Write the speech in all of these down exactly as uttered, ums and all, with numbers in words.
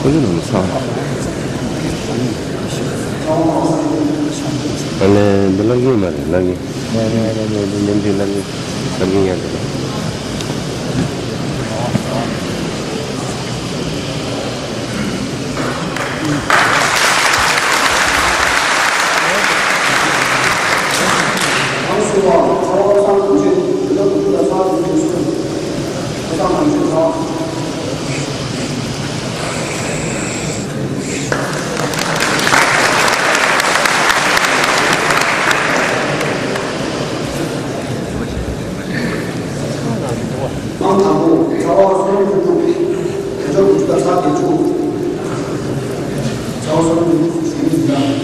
ཁོ་ཚོ་ནང་ཚ། ཨ་ལེ་འདི་ལག་གིན་མ་རེད། ལག་གིན། ལག་གིན་ཡང་རེད། ཨང་གསུམ་པ་ཚ་བ་བསམ་གྲུབ་ཆེན་བོད་ལྗོངས་དགུ་བཅུ་དང་ཚ་བ་དྲུག་ཅུ་སོ་གསུམ། ཚ་བ་བསམ་གྲུབ་ཆེན་ཚ་བ། ཨང་དང་པོ་ཚ་བ་བསམ་གྲུབ་ཆེན། བོད་ལྗོངས་དགུ་བཅུ་དང་ཚ་བ་བརྒྱད་ཅུ། ཚ་བ་བསམ་གྲུབ་ཆེན་ཞུ་ཡིག་འདི་དང་།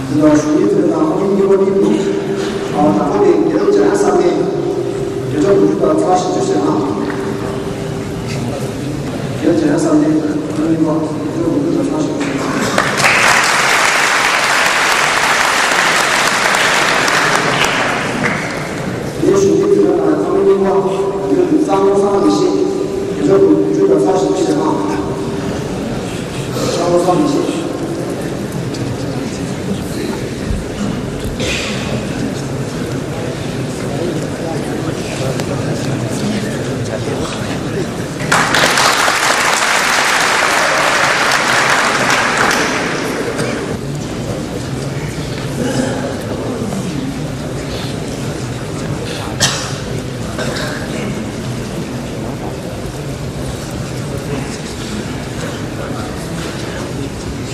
འདི་ལ་ཞུ་ཡིག་དེ་དང་ཨང་གཉིས་པ་ནི། ཨ་ད་ཁོ་ནས་རྒན་འཇམ་དབྱངས་བསམ་གཏན། བོད་ལྗོངས་དགུ་བཅུ་དང་ཚ་བ་བཞི་བཅུ་ཞེ་ལྔ། རྒན་འཇམ་དབྱངས་བསམ་གཏན་ཨང་གཉིས་པ། བོད་ལྗོངས་དགུ་བཅུ་དང་ཚ་བ་བཞི་བཅུ་ཞེ་ལྔ། ངས་ཞུ་གི་དེ་ལ་ཨང་གཉིས་པ་ཡོད་གཙང་པོ་བསམ་མི་ཤེས། བོད་ལྗོངས་དགུ་བཅུ་དང་ཚ་བཞི་བཅུ་ཞེ་ལྔ། གཙང་པོ་བསམ་མི་ཤེས།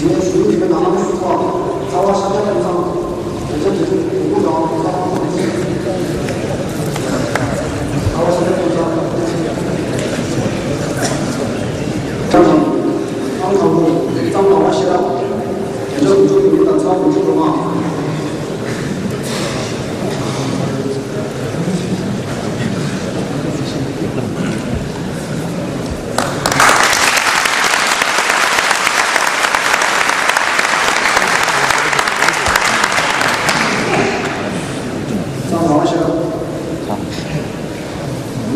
གཞན་ཞུ་ཡིག་དེ་ནང་ལ་ཞུགས་པ། ཚ་བ་ཤར་རྒྱག་ཐོན་ཚང་། དེ་ཚོ་དེ་ཚོ་དེ་ཚོ་དང་དེ་ཚོ་དང་དེ་ཚོ། ཚ་བ་ཤར་རྒྱག་ཐོན་ཚང་། ཨང་དང་པོ་གཙང་ལ་བ་ཤེས་རབ། དེ་ཚོ་དེ་ཚོ་དེ་ཚོ་དང་ཚ་བ་དེ་ཚོ་དང་།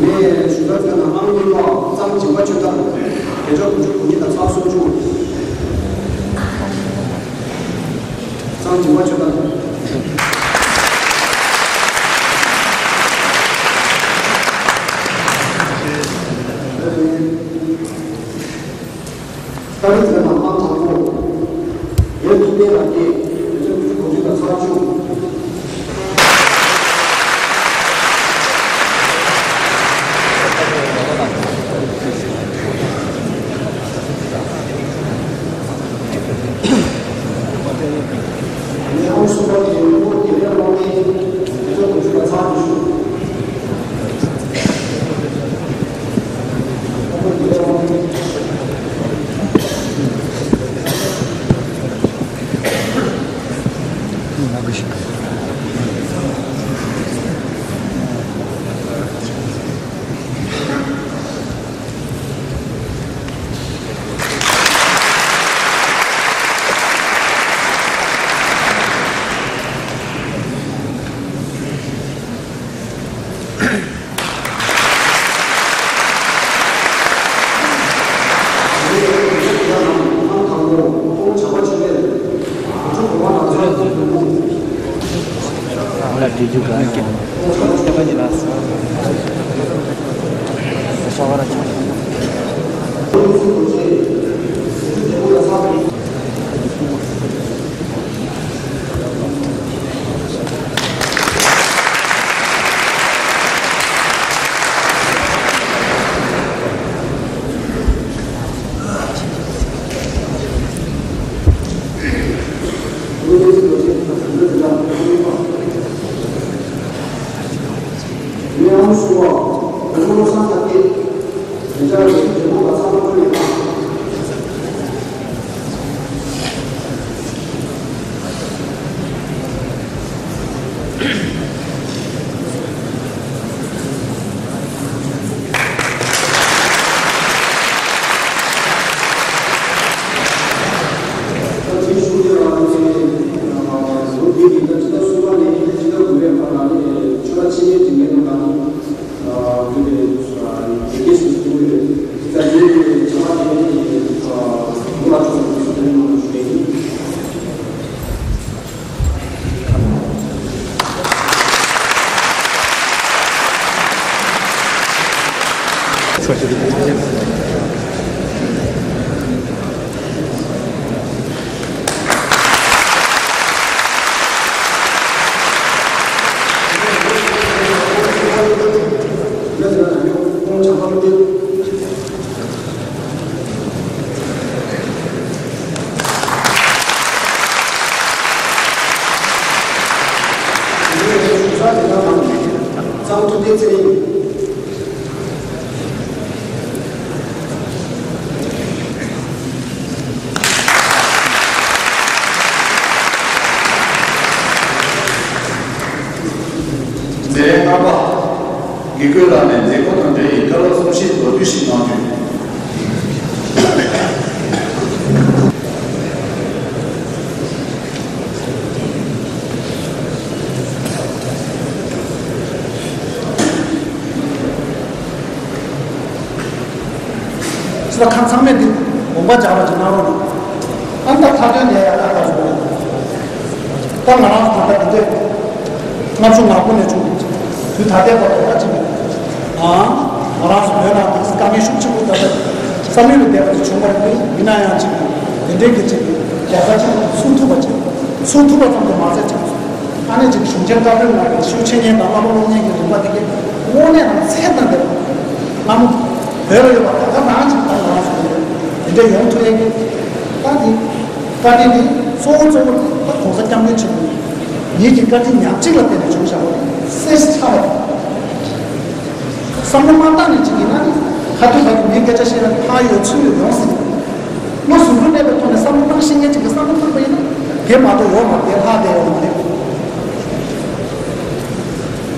ངས་ཞུ་དག་ཚོད་ན་ཨང་གཉིས་པ་གཙང་འཇིགས་པ་ཆོས་དར། བོད་ལྗོངས་དགུ་བཅུ་གོ་གཉིས་དང་ཚ་བ་སུམ་ཅུ། གཙང་འཇིགས་པ་ཆོས་དར། ཏཱ་ལའི་ཚེ་དང་ཨང་དང་པོ། ཡབ་ཐུབ་བསྟན་རབ་རྒྱས། བོད་ལྗོངས་དགུ་བཅུ་གོ་བདུན་དང་ཚ་བཅུ། ངའི་ཨང་གསུམ་པ་དེ་ཨོ་དེ་རིང་གློག་མེ། བོད་ལྗོངས་དགུ་བཅུ་དང་ཚ་བཅུ། གཙང་ཐུབ་བསྟན་འཛིན། མཛད་རིམ་ལྔ་པ། དགེ་བསྐོས་ལགས་ནས་མཛད་སྒོ་དང་འབྲེལ་ཡོད་བཀའ་སློབ་གསུང་བཤད་མདོར་བསྡུས་ཤིག་གནང་རྒྱུ། ཚོ་ཁམས་ཚང་མས་འདི་དགོངས་པ་འཇགས་པ་ཅིག་གནང་རོགས་གནང་། ཨ་ནི་ད་མཐའ་དོན་ནས་ཡང་ད་ལྟ་བཟོ་བ་ད་ང་རང་ཚོ་ད་ལྟ་འདི་ལྔ་བཅུ་ང་དགུ་ནས་བྱུང་དུས་ད་ལྟའི་བར་དུ་ད་ཅིག་ཨང་ང་རང་ཚོ་བོད་ནང་དེ་དཀའ་ངལ་ཤུགས་ཆེན་པོ་ད་ལྟ་བསམ་ཡུལ་ལས་འདས་པ་ཅིག་བྱུང་བ་རེད། ཡིན་ན་ཡང་ཅིག་དེ་འདྲའི་གི་ཅིག་རྒྱལ་ཁ་ཅིག་ཚུགས་ཐུབ་པ་ཅིག་ཚུགས་ཐུབ་པ་ཙམ་དུ་མ་ཟད་ཅིག་ཨ་ནེ་ཅིག་གཞུང་ཆེན་བཀའ་པོད་ལྔ་གི་ཤེར་ཕྱིན་ཉིན་དང་བསླབ་པ་སློབ་གཉེར་གྱི་རིམ་པ་དེ་གའི་དངོས་གནས་ནང་ཚད་དང་ལྡན་པ་སྔ་མོ་བོད་ལ་ཡོད་པ་ད་ག་རང་ཅིག་ད་ང་རང་ཚོ་ཡོད་དེ་འདྲ་ཡོང་ཐུབ་ཡས་ཀྱི་ད་དེ་བཀའ་དྲིན་དེ་གཙོ་བོ་གཙོ་བོ་དེ་ད་༸གོང་ས་༸སྐྱབས་མགོན་ཆེན་པོ་ཉིད་ཀྱི་བཀའ་དྲིན་ཉག་གཅིག་ལ་བརྟེན་ནས་བྱུང་བཞག་པ་རེད། གསལ་ཆ་བ་རེད། བསམ་བློ་མ་བཏང་ནས་ཅིག་ཡིན་ན་ནི་ཁ་ཐུག་ཁ་ཐུག་མིའི་སྐད་ཆ་བཤད་ན་ཕར་ཡོད་ཚུར་ཡོད་ཡོང་སྲིད། བློ་གཟུ་བོར་གནས་པའི་ཐོག་ནས་བསམ་བློ་བཏང་ཤེས་མཁན་ཅིག་གིས་བསམ་བློ་བཏང་པ་ཡིན་ན་དེ་མ་གཏོགས་ཡོང་མ་རེད། ལྷག་བསྡད་ཡོང་མ་རེད།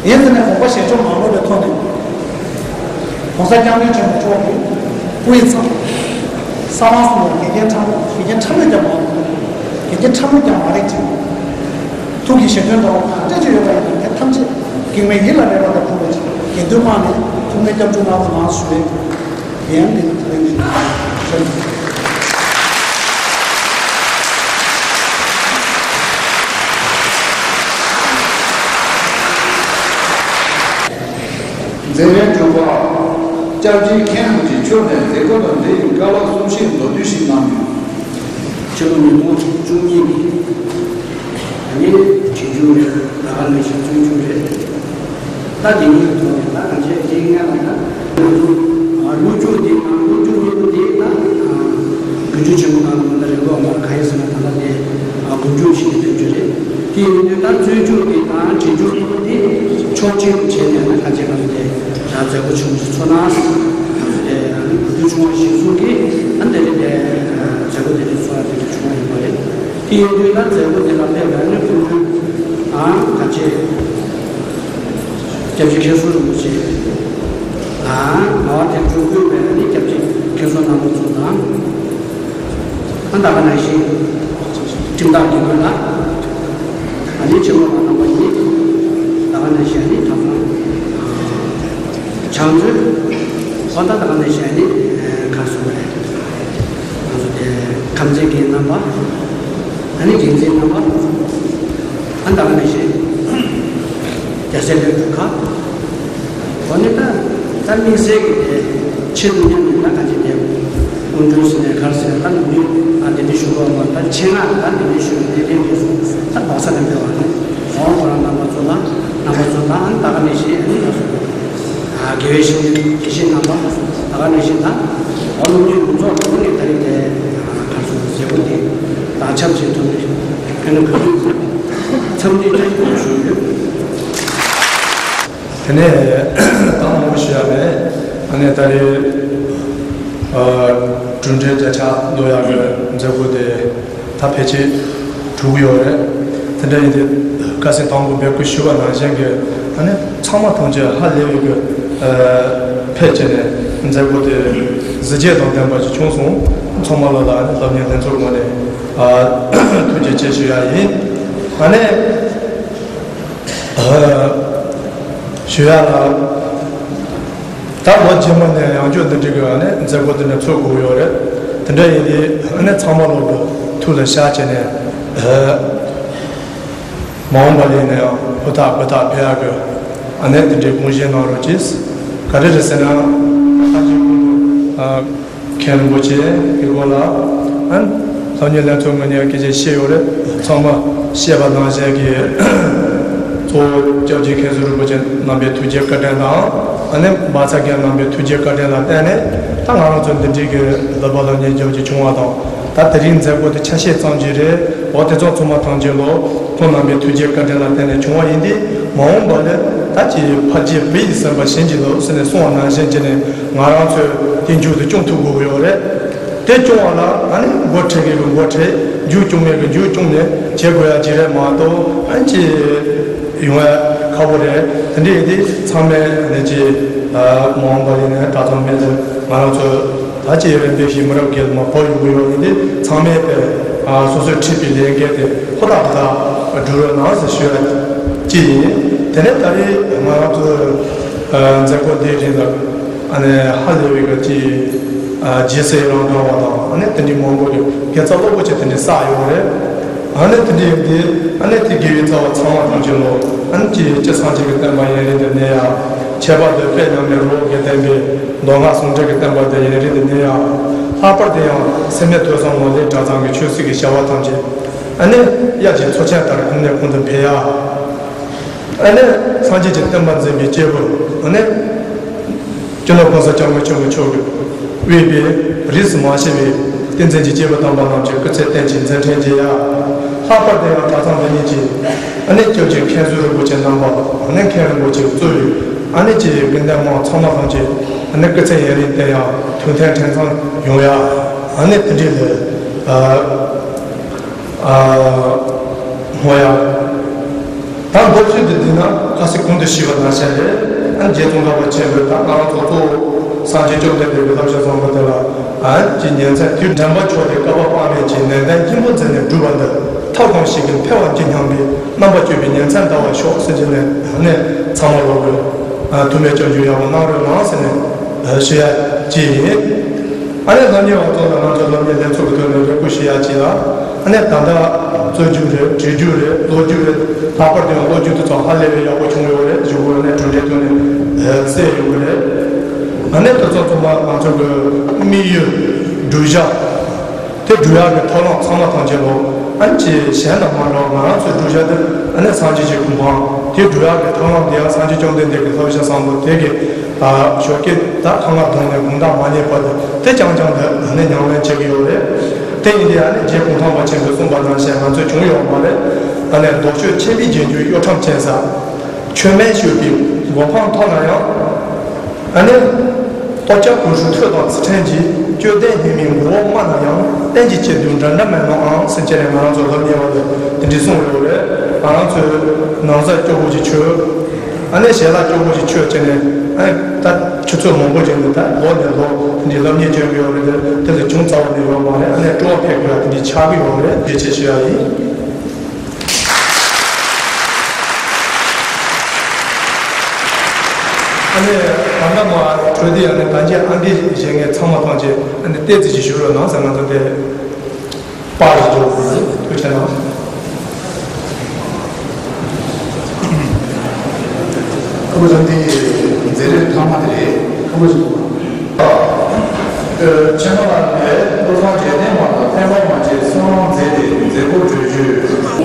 ཡིན་ཟེར་ནས་དགོངས་པ་བཞེས་ཕྱོགས་མ་ནོར་བའི་ཐོག་ནས་༸གོང་ས་༸སྐྱབས་མགོན་ཆེན་པོ་མཆོག་གི་སྐུ་ཡི་མཚམས་ས་དབང་གསུམ་ལ་འགལ་རྐྱེན་ཕྲ་མོ་འགལ་རྐྱེན་ཕྲ་མོ་ཀྱང་མ་རེད། འགལ་རྐྱེན་ཕྲ་མོ་ཀྱང་མ་རེད་ཅིང་། ཐུགས་ཀྱི་བཞེད་དོན་ལྟ་བུ་ག་འདྲ་ཅིག་ཡོད་པ་ཡིན་ན་དེ་ཐམས་ཅད་གེགས་མེད་ཡིད་ལ་རེ་བ་དང་མཐུན་པ་ཅིག་དགེ་འདུན་དམངས་ནས་ཐུགས་སྨོན་སྐྱབས་འཇུག་གནང་རོགས་གནང་ཞུ་བའི་ཡན་དེ་ནི་ཐུགས་རྗེ་ཆེ། མཛད་རིམ་དྲུག་པ། སྐྱབས་རྗེ་མཁན་རིན་པོ་ཆེ་མཆོག་ནས་མཛད་སྒོ་དང་འབྲེལ་ཡོད་བཀའ་སློབ་གསུང་བཤད་མདོར་བསྡུས་ཤིག་གནང་རྒྱུ། ཕྱི་ལོ་ཉིས་སྟོང་བཅུ་གཉིས་ཀྱི་ཨ་ནི་དྲིན་ཆུང་རེད། ད་ག་ནང་བཞིན་བཙུན་ཆུང་རེད། ད་དེ་གཉིས་ཀྱི་ཐོག་ནས་ད་ང་ཚོས་དེ་སྔ་ལ་ད་ང་ཚོ་ལོ་བཅུ་དེ་ནང་ལོ་བཅུ་གཉིས་པོ་དེ་ད་དགེ་ཆོས་ཆེན་པོ་ནང་ལ་རིང་ལོག་མར་གང་ཡིན་ཟེར་ན་ད་ལྟ་དེ་དགུ་མཇུག་བཞི་ནས་ཐོན་རྒྱུ་རེད། དེ་ཡིན་དུས་ད་བཙུན་ཆུང་དེ་དང་དྲིན་ཆུང་དེ་ཕྱོགས་གཅིག་ཏུ་བྱས་ནས་ན་ཁ་ཆེ་ང་ཚོ་དེ་ད་མཛད་སྒོ་ཆུང་ཆུང་ཚོགས་གནང་ང་ཚོ་དེ་ཨ་ནི་བུ་ཕྲུག་ཆུང་བ་གཞིས་ཚོགས་ཀྱིས་ཨ་ནི་དེ་རིང་དེ་མཛད་སྒོ་དེ་རིང་ཚོགས་ཡ་དེ་འདྲ་བྱུང་བ་ཡིན་པ་རེད། དེ་ཡིན་དུས་ད་མཛད་སྒོ་དེ་ལ་ཕེབས་པའི་ཨ་ནི་སྐུ་མགྲོན་དང་ཁ་ཆེ་སྐྱབས་རྗེ་མཁན་ཟུར་རིན་པོ་ཆེ་དང་། ང་བ་དེ་ཚོ་བསྐོས་པའི་ཨ་ནི་སྐྱབས་རྗེ་མཁན་ཟུར་རྣམ་པ་ཚོ་དང་། ཨ་ད་ག་ནང་བཞིན་ཁྲིམས་བདག་དགེ་བསྐོས་ལགས། ཨ་ནི་ཆེན་མོ་ལགས་རྣམ་པ་གཉིས། ད་ག་ནང་བཞིན་ཨ་ནི་ཐབ་ཚང་བྱང་མཛོད། ཨ་ད་ད་ག་ནང་བཞིན་ཨ་ནི་ག་རེ་ཟེར་དགོས་རེད། ང་ཚོ་དེ་ཁམས་ཚན་རྒན་རྣམ་པ། ཨ་ནི་འགན་འཛིན་རྣམ་པ། ཨ་ད་ག་ནང་བཞིན་རྒྱལ་སྲས་ལྷན་ཁང་ཁག། འོ་ནི་ད་ད་དམིགས་བསལ་གྱི་དེ་ཆེད་དུ་མཉམ་ནས་ད་ག་ཅིག་དེ་སྐུ་མགྲོན་ཟེར་ནས་ག་རེ་ཟེར་ད་ནི་ཨ་དེ་འདྲ་ཞུ་དགོས་མ་ད་ཆེད་མངགས་ད་དེ་འདྲ་ཞུ་ནས་དེ་འདྲ་འདྲ་སོང་ད་ལོག་ས་ནས་འབད་བ་ནི་འོང་ཁོ་རང་རྣམ་པ་ཚོ་ལ་རྣམ་པ་ཚོ་ད་ཨ་ནི་ད་ག་ནང་བཞིན་ཨ་ནི་ད་སོང་། དགེ་བའི་བཤེས་གཉེན་དགེ་བཤེས་རྣམ་པ་ད་ག་ནང་བཞིན་ད་འོ་སློབ་གཉེར་ཡོངས་རྫོགས་ཐོག་ནས་ད་རེས་དེ་ག་རེ་ཟེར་མཛད་སྒོ་དེ་དང་ཆབས་ཅིག་ཐོག་ནས་ཨ་ནི་ག་དུས་འཚམས་འདྲི་བཀྲ་ཤིས་བདེ་ལེགས་ཞུ་རྒྱུ། དེ་ནས་ད་མང་པོ་ཞུ་ཡ་མེད། ཨ་ནི་ད་རེས་གྲུབ་འབྲས་བརྒྱ་ཆ་འདོན་ཡག་གི་མཛད་སྒོ་དེ་ད་ཕལ་ཆེར་གྲུབ་ཡོད་རེད། དེ་འདྲ་ཡིན་དུས་ཁ་སང་དང་པོ་འབོད་སྐུལ་ཞུས་པ་ནང་བཞིན་གྱི་ཨ་ནི་ཚང་མ་ཐམས་ཅད་ཧ་ལས་པའི་གི་ཕེབས་བྱས་ནས་མཛད་སྒོ་དེ་གཟི་བརྗིད་དང་ལྡན་པ་ཞིག་བྱུང་སོང་། ཚང་མ་ལ་ལ་ཨ་ནི་སློབ་གཉེར་ལྷན་ཚོགས་ངོས་ནས་ཐུགས་རྗེ་ཆེ་ཞུ་ཡ་ཡིན། ཨ་ནི། ཞུ་ཡ་ལ། ད་ལོ་རྗེས་མ་ནས་ཡང་བསྐྱར་འདི་འདྲའི་གི་ཨ་ནི་མཛད་སྒོ་འདི་འདྲ་ཚོགས་དགོས་ཡོད་རེད། དེ་འདྲ་ཡིན་དུས་ཨ་ནི་ཚང་མ་ལོག་གི་ཐུགས་ལ་བཞག་བྱས་ནས་མ་འོངས་པ་ལ་ཡིན་ན་ཡང་ཧུར་ཐག་ཧུར་ཐག་ཕེབས་ཡག་གི་ཨ་ནི་འདི་འདྲའི་དགོངས་བཞེས་གནང་རོགས་གྱིས། ག་རེ་རེད་ཟེར་ན། ཨ་མཁན་རིན་པོ་ཆེ་གི་སྐོར་ལ་ཨ་ནི་སློབ་གཉེར་ལྷན་ཚོགས་ངོས་ནས་སྐད་ཆ་བཤད་ཡོད་རེད། ཚང་མ་བཤད་པ་ནང་བཞིན་གྱི་གཙོ་བོ་སྐྱབས་རྗེ་མཁན་ཟུར་རིན་པོ་ཆེ་རྣམ་པའི་ཐུགས་རྗེ་བཀའ་དྲིན་དང་། ཨ་ནི་བཛྲ་རྒན་རྣམ་པའི་ཐུགས་རྗེ་བཀའ་དྲིན་ལ་བརྟེན་ནས་ད་ང་རང་ཚོ་འདི་འདྲའི་གི་བསླབ་པ་སློབ་གཉེར་རྒྱབ་ཀྱི་བྱུང་བ་དང་། ད་དེ་རིང་མཛད་སྒོ་དེ་ཆ་ཤས་ཙམ་ཅིག་རེད། འོ་དེ་ཚོ་ཚང་མ་ཐམས་ཅད་ལོ་ཁོང་རྣམ་པའི་ཐུགས་རྗེ་བཀའ་དྲིན་ལ་བརྟེན་ནས་བྱུང་བ་ཡིན་ཏེ། མ་འོངས་པ་ལ་ད་ཀྱི་ཕ་རྗེ་བུ་ཡི་སེམས་པ་བྱིན་གྱིས་རློབས་ཟེར་ནས་གསུངས་པ་ནང་བཞིན་བྱས་ནས་ང་རང་ཚོས་དེ་མཇུག་ཏུ་སྐྱོང་ཐུབ་དགོས་ཀྱི་ཡོད་རེད། དེ་སྐྱོང་བ་ལ་ཨ་ནི་འགོ་ཁྲིད་མཁན་གྱི་འགོ་ཁྲིད། མཇུག་སྐྱོང་མཁན་གྱི་མཇུག་སྐྱོང་ནས་བྱེད་དགོས་ཡ་ཅིག་རེད་མ་གཏོགས། ཨ་ནི་ཅི་ཡོང་ཡ་ཁག་པོ་རེད། དེ་འདྲ་ཡིན་དུས་ཚང་མས་ཨ་ནི་ཅི་མ་འོངས་པ་ལ་ནས་ད་ཚང་མས་ང་རང་ཚོ་ད་ཅི་རིམ་པས་ཤིག་མི་རབས་རྒན་མ་བོ་ཡོང་གི་ཡོད་ཡིན་དུས། ཚང་མས་དེ་སོ་སོས་ཁྲིད་པའི་ལས་འགན་དེ་ཧུར་ཐག་ཧུར་ཐག་སྒྲུབ་རོགས་གནང་ཟེར་ཞུ་ཡ་གཅིག་ཡིན། དེ་ནས་ད་རེས་ང་རང་ཚོ་མཛད་སྒོ་འདིའི་རིང་ལ་ཨ་ནི་ཧ་ལས་པའི་གི་ཅིག་རྗེས་སུ་ཡི་རང་འབྲང་བ་དང་། ཨ་ནི་དེ་འདྲའི་མང་པོ་གི་དགེ་རྩ་ལོ་པོ་ཆེ་དེ་འདྲའི་བསགས་ཡོད་རེད། ཨ་ནི་དེ་འདྲའི་འདི་ཨ་ནི་དེ་དགེ་བའི་རྩ་བ་ཚང་མ་ཐམས་ཅད་ལོ། ཨ་ནི་ཅིག་སྤྱིར་སངས་རྒྱས་ཀྱི་བསྟན་པ་ཡུན་རིང་དུ་གནས་ཡ། ཁྱད་པར་དུ་དཔལ་མཉམ་མེད་རི་བོ་དགེ་ལྡན་པའི་མདོ་སྔགས་ཟུང་འབྲེལ་གྱི་བསྟན་པ་དེ་ཡུན་རིང་དུ་གནས་ཡ། ལྷག་པར་དུ་ཡང་སེམས་ནད་ཐོས་བསམ་ངོས་ལེན་གྲྭ་ཚང་གི་ཆོས་སྲིད་ཀྱི་བྱ་བ་ཐམས་ཅད་ཨ་ནི་དབྱར་གྱི་མཚོ་ཆེན་ལྟར་གོང་ནས་གོང་དུ་འཕེལ་ཡ། ཨ་ནི་སངས་རྒྱས་ཀྱི་བསྟན་པ་འཛིན་པའི་སྐྱེས་བུ་ཨ་ནི་སྤྱི་ནོར་༸གོང་ས་༸སྐྱབས་མགོན་ཆེན་པོ་མཆོག་གིས་དབུས་པའི་རིས་སུ་མ་ཆད་པའི་བསྟན་འཛིན་གྱི་སྐྱེས་བུ་དམ་པ་རྣམས་ཀྱི་སྐུ་ཚེ་བརྟན་ཅིང་མཛད་འཕྲིན་རྒྱས་ཡ། ལྷག་པར་དུ་ཡང་གྲྭ་ཚང་འདི་ཉིད་ཀྱི་ཨ་ནི་སྐྱབས་རྗེ་མཁན་ཟུར་རིན་པོ་ཆེ་རྣམ་པ་ཨ་ནི་མཁན་རིན་པོ་ཆེ་གཙོས་པའི་ཨ་ནི་ཀྱི་དགེ་འདུན་དམངས་ཚང་མ་ཐམས་ཅད་ཨ་ནི་སྐུ་ཚེ་ཡུན་རིང་བརྟན་ཡ། ཐུགས་མཐུན་ཁྲིམས་གཙང་ཡོང་ཡ། ཨ་ནི་དེ་འདྲའི་ལས་ཨ་ཨ་སྨོན་ཡ། ད་མདོ་ཚིག་འདི་བསྡུས་ན་ཁ་སང་གོང་དུ་ཞུས་པ་ནང་བཞིན་རེད། ཨ་རྗེ་ཙོང་ཁ་པ་ཆེན་པོས་ད་ང་རང་ཚོ་གཙོ་བོ་སངས་རྒྱས་བཅོམ་ལྡན་འདས་ཀྱི་བསླབ་བྱ་བཟང་པོ་དེ་ལ་ཨ་ཀྱི་ཉིན་མཚན་དུས་དྲན་པ་མཆོག་ཏུ་བསྐལ་པ་དཔག་མེད་ཀྱི་ནན་ཏན་སྙིང་པོ་འཛིན་ནས་བསྒྲུབས་པ་འདི། ཐབས་གང་ཞིག་གིས་འཕེལ་བར་བགྱི་སྙམ་པའི་རྣམ་པ་བསྐྱེད་པའི་ཉིན་མཚན་འདའ་བར་ཤོག་ཟེར་གྱི་ནས་ཨ་ནི་ཚང་མ་ལོག་གི་ཐུགས་སྨོན་སྐྱབས་འཇུག་ཡག་པོ་གནང་རོགས་གནང་ཟེར་ནས་ཞུ་ཡ་གཅིག་ཡིན། ཨ་ནི་སློབ་གཉེར་བ་ཚོ་དང་ང་ཚོ་སློབ་གཉེར་ལྷན་ཚོགས་ཀྱི་ཐོག་ནས་རེ་སྐུལ་ཞུ་ཡ་གཅིག་ལ། ཨ་ནི་ད་ལྟ་རྩོམ་རྒྱུགས་རེད། བྲིས་རྒྱུགས་རེད། ཀློག་རྒྱུགས་རེད། ལྷག་པར་དུ་ཡང་ཀློག་རྒྱུགས་དེ་ཚོ་ཧ་ལས་པའི་ཡག་པོ་བྱུང་ཡོད་རེད། གཞུག་གུ་ནས་གྲུབ་འབྲས་ཐོག་ནས་གསལ་ཡོང་གི་རེད། ཨ་ནི་དེ་ཚོ་ཚང་མ་ང་ཚོ་གི་དམིགས་ཡུལ་བསྒྲུབ་བྱ་དེ་སྒྲུབ་ཡག་གི་ཐབས་ལམ་ཚང་མ་ཐམས་ཅད་ལོ། ཨ་ནི་ཅི་གཞན་དང་མ་འདྲ་བ་ང་རང་ཚོའི་བསྒྲུབ་བྱ་དེ་ཨ་ནི་སངས་རྒྱས་ཀྱི་གོ་འཕང་དེ་སྒྲུབ་ཡག་གི་ཐབས་ལམ་དེ་ཡང་སངས་རྒྱས་བཅོམ་ལྡན་འདས་ཀྱི་བསླབ་བྱ་བཟང་པོ་དེ་གི་ད་ཞོགས་ཀས་ད་ཁ་ང་གདོང་ནས་དགོང་དག་མ་ཉལ་བར་དུ་དེ་རྐྱང་རྐྱང་དུ་ཨ་ནི་ཉམས་ལེན་བྱེད་ཀྱི་ཡོད་རེད། དེ་ཡིན་དུས་ཨ་ནི་རྗེ་གུང་ཐང་པ་ཆེན་པོས་གསུངས་པ་ནང་བཞིན་ང་ཚོས་བྱུང་ཡོད་མ་རེད། ཨ་ནི་ལྡོག་ཕྱོགས་ཆེན་པོའི་རྗེས་འཇུག་གཡོ་ཁྲམ་ཅན་ས། མཆོད་མེ་ཤོད་པའི་གོ་འཕང་མཐོ་ན་ཡང་། ཨ་ནི། ལྟོ་ཆས་གོས་ཧྲུལ་ཐོད་དང་ཚུལ་ཁྲིམས་ཀྱིས། སྤྱོད་ལྡན་སྙིགས་མའི་མགོ་བོ་དམའ་ན་ཡང་། རྟེན་གྱི་ཆེད་དུ་འདྲ་འདྲ་མེད་ནོའང་ཟེར་ཅེས་ནས་ང་རང་ཚོ་སློབ་གཉེར་བ་ལས་དེ་འདྲའི་གསུངས་ཡོད་རེད། ང་རང་ཚོའི་ནང་ས་སྐྱོ་པོ་ཞིག་ཆོད། ཨ་ནི་ཞལ་ལག་སྐྱོ་པོ་ཞིག་ཆོད་ཅེས་ནས་ཨ་ནི་ད་ཆུ་ཚོད་མང་པོ་ཞིག་ནས་ད་ལོ་ནས་ལོ་དེ་འདྲའི་སློབ་གཉེར་བྱེད་ཀྱི་ཡོད་རེད། དེ་ལས་ཅུང་རྩ་བ་ནས་ཡོད་མ་རེད། ཨ་ནི་སྤྲོ་བ་འཕེལ་དགོས་ཡ་དེ་འདྲའི་ཆགས་ཀྱི་ཡོད་རེད། དེ་ཆེད་ཞུ་ཡ་ཡིན། ཨ་ནི་ད་ལྟ་མ་གྲོས་དེ་ཨ་ནི་ད་ཅི་ཨ་འདི་བཞེངས་མཁན་ཚང་མ་ཐམས་ཅད་ཨ་ནི་བལྟས་ཙི་ཞིག་ཞུ་རོགས་གནང་ཟེར། ང་ཚོ་དེ་པར་ཞིག་འཇོག་དགོས། ཐུགས་རྗེ་གནང་། ཁ་པོ་ཅན་དེ་མཛད་རིམ་ཐ་མ་དེ་རེད། ཁ་པོ་ཅན། ཨ། ཆེན་མོ་ལ་ནས་ཀླུ་བཟང་རྗེ་བདེ་མ་དང་ཐེག་པ་མ་བཅས་གསུམ་མཛད་དེ་མཛད་སྒོ་གྲོལ་རྒྱུ།